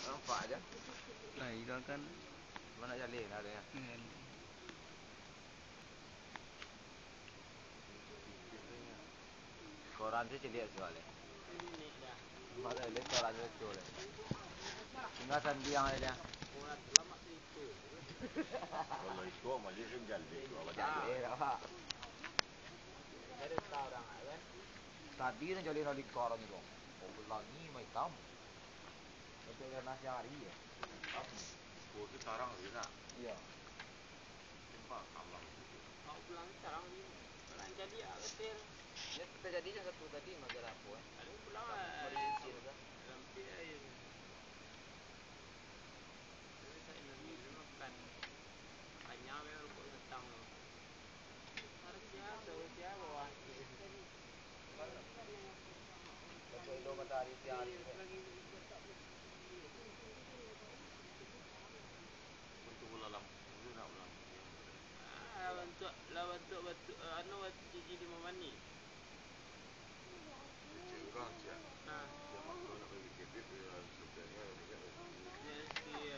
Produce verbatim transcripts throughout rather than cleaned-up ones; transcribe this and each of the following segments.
Nampak aja. Nah, itu kan. Mana jalin ada ya? Iya. Koran tu ciliak jual, eh. Masa ini koran tu cul, eh. Tinggal sandiang aja. Kalau itu, maju kan jalin, kalau jalin. Jalin, apa? Tadi nak jalin dari koran tu. Oh, pelangi, mai hitam. Itu udah nasi hari, ya. Apa? Itu tarang, Rina. Iya. Sumpah, Allah itu. Mau pulang sekarang ni. Pulang jadi ah, betul. Ya, kita jadi yang satu tadi, majalah apa, eh? Ada pulang, eh, merincin, kan? Sampai air. Tapi saya nak minum makan. Makanya, memang rokok datang, loh. Harus dia, harus dia bawa. Betul, itu matahari siang hari, eh. Untuk bola lampu, nak bola lampu. Ah, bantuak, lah bantuak, bantuak, eh, anu, bantuak gigi lima manih. Cengkang, cak. Nah. Yang aku nak bagi kredit, ya, sudah, ya, ya, ya. Ya, iya.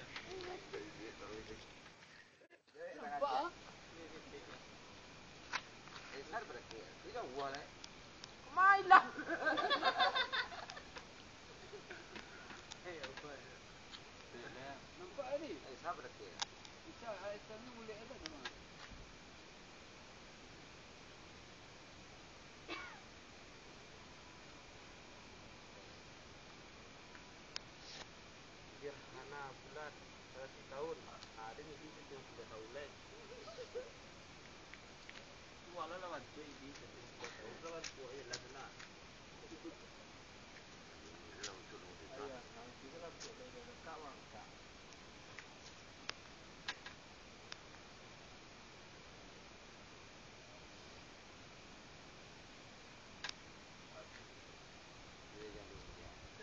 Nampak, ah? Eh, sar berarti. Itu jauh lah. Mailah. Eh, apa? Nampak tadi? Eh, sar berarti. Bisa, ah, itu ni boleh ada nama. Gerhana bulan saratus tahun. Ah, ada ni, tiga tahun lai. Walau lawan tu, ini tiga tahun lawan tu, ya, lah, lah.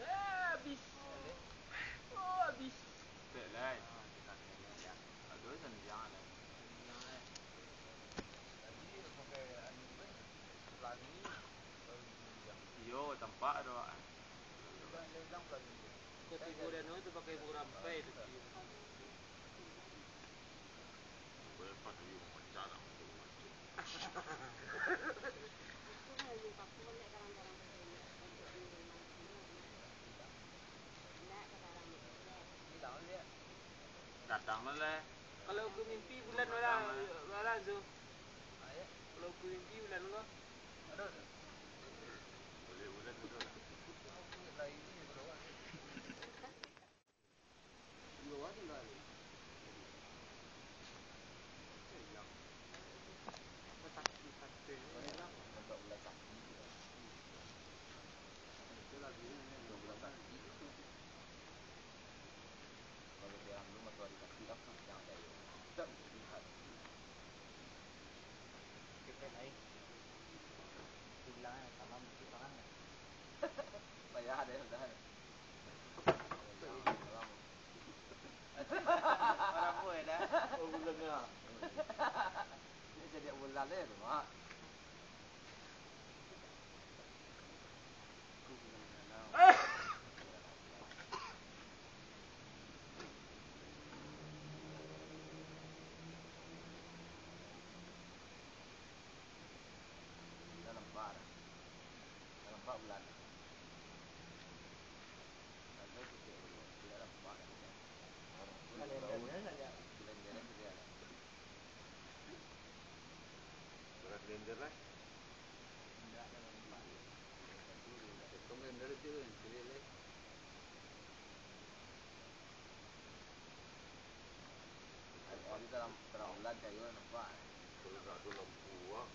Eh, habis. Oh, habis. Tek lai. Aduh, sandiang lai. Iyo, tampak tu. Kau tibo dan tu pakai burampai tu. Datang lah. Kalau aku mimpi bulan malam, malam tu. Kalau aku mimpi bulan kau. Kalau dia anu, atau dikasih apa, jangan kayak gitu. Kita naik. Pulang, salam, itu tangan. Payah ada yang udah. Orang pun dah. Oh, bulan dah. Ini jadi bulan deh tu, Mak. Dah nampak dah. Dah nampak bulan. Ada titik dulu. Tidak nampak dah. Kalender saja. Kalender saja. Surat kalender lah. Indak ado nampak. Potong kalender tu, cari lah. Hari dalam terang bulan cahaya nampak. Kalau tak ada lampu, wah,